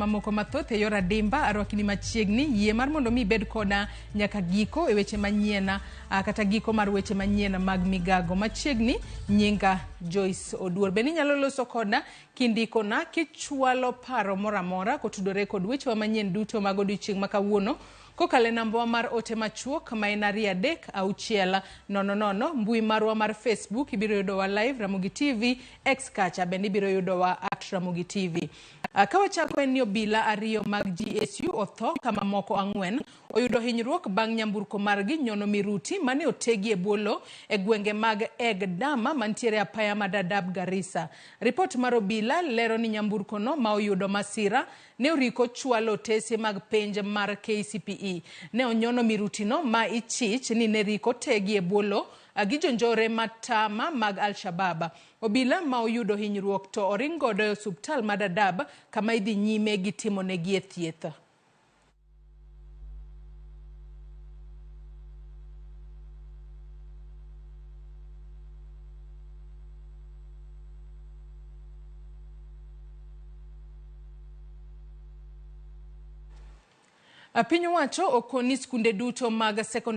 mamoko mathoth e yor adimba. Arwakini machiegni, yie mar mondo mi ibed koda nyaka giko e weche manyien kata giko mar weche manyien mag migago. Machiegni, nyinga Joyce Oduor. Bende inyalo loso koda kindikona kichwalo paro moro amora kotudore kod wechewa manyien duto mag odiochieng' ma kawuono kokalo e nambawa mar ote machuok ma en 2 3 6 0 0. Mbui marwa mar Facebook ibiro yudowa live Ramogi TV, X kacha bende ibiro yudowa at Ramogi TV. Ka wachako en ni obila ariyo mag GSU otho ka mamoko 4 oyudo hinyruok bang' nyamburko margi nyono miruti mane otegi e bwo lo e gwenge mag Eg Dama mantiere apaya ma Dadaab Garissa. Ripot mar obila lero ni nyamburkono ma oyudo masira ne oriko chwalo otese mag penj mar KCPE. Ne onyono mirutino ma ichich ni ne riko tegi e bwo lo gi jonjore matama mag Al-Shabaab. Obila ma oyudo hinyruok to oring godo e osuptal ma Dadaab kama idhi nyime gi timonegie thieth. Piny owacho okoni skunde duto mag sekondari